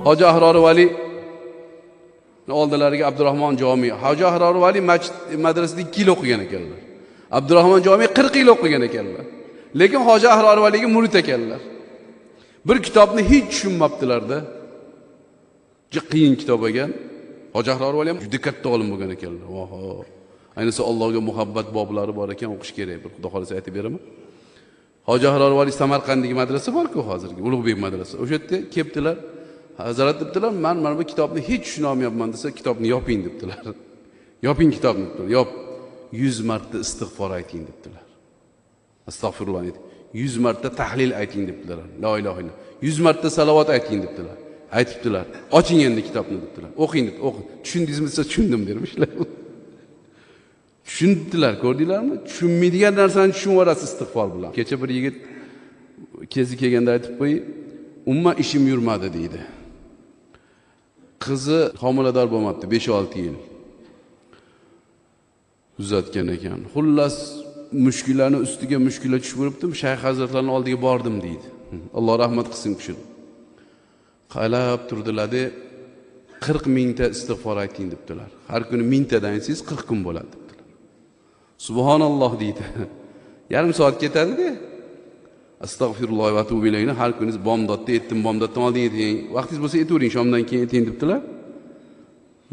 Hoji Ahror Vali oldilariga Abdurahmon Jomiy. Hoji Ahror Vali masjid madrasada 2 yil o'qigan ekanlar. Abdurahmon Jomiy 40 yil o'qigan ekanlar. Lekin Hoji Ahror Valiga murid ekanlar. Bir kitobni hech tushunmabdilar-da. Juda qiyin kitob ekan. Hoji Ahror Vali ham juda katta olim bo'lgan ekanlar. Oho. Ayniqsa Allohga muhabbat boblari bor ekan, o'qish kerak. Bir Xudo xolasa aytib beraman. Hoji Ahror Vali Samarqanddagi madrasa bor-ku hozirgi, Ulug'bek madrasa. O'sha yerda kelibdilar. Hazrat debdilar, men mana bu kitobni hech tushuna olmayapman desa, kitobni yoping debdilar. Yoping kitobni debdilar. Yop. 100 marta istig'for ayting debdilar. Astag'firulloh ayting. 100 marta tahlil ayting debdilar. La ilaha illalloh. 100 marta salovat ayting debdilar. Aytibdilar. Oching endi kitobni debdilar. O'qing deb, o'qing. Tushundingizmi desa, tushundim dermishlar. Tushundilar, ko'rdinglarmi? Tushunmaydigan narsani tushunib yuborasiz istig'for bilan. Kecha bir yigit kezi kelganda aytib qo'y, umuman ishim yurmadi deydi. Qizi homilador bo'lmabdi 5-6 yil. Uzatgan ekan. Xullas mushkullarni ustiga mushkula tushib turibdi. Shayx hazratlarining oldiga bordim deydi. Alloh rahmat qilsin kishini. Qalab turdilar-da, 40 mingta istig'for ayting debdilar. Har kuni mingtadan aytsangiz 40 kun bo'ladi debdilar. Subhanalloh deydi. Yarim soat ketadi-da. Astag'firulloh va atubu ilayhi har kuni bomdodda aytdim, bomdoddan oldin ayting. Vaqtingiz bo'lsa aytavering, shomdan keyin ayting debdilar.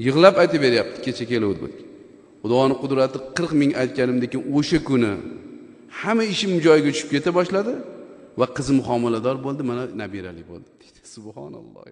Yig'lab aytib beryapti, kecha keluvdi. Xudoning qudrati 40 ming aytganimdan keyin o'sha kuni hamma ishim joyiga tushib keta boshladi va qizim homilador bo'ldi, mana nabirali bo'ldi deydi. Subhanalloh.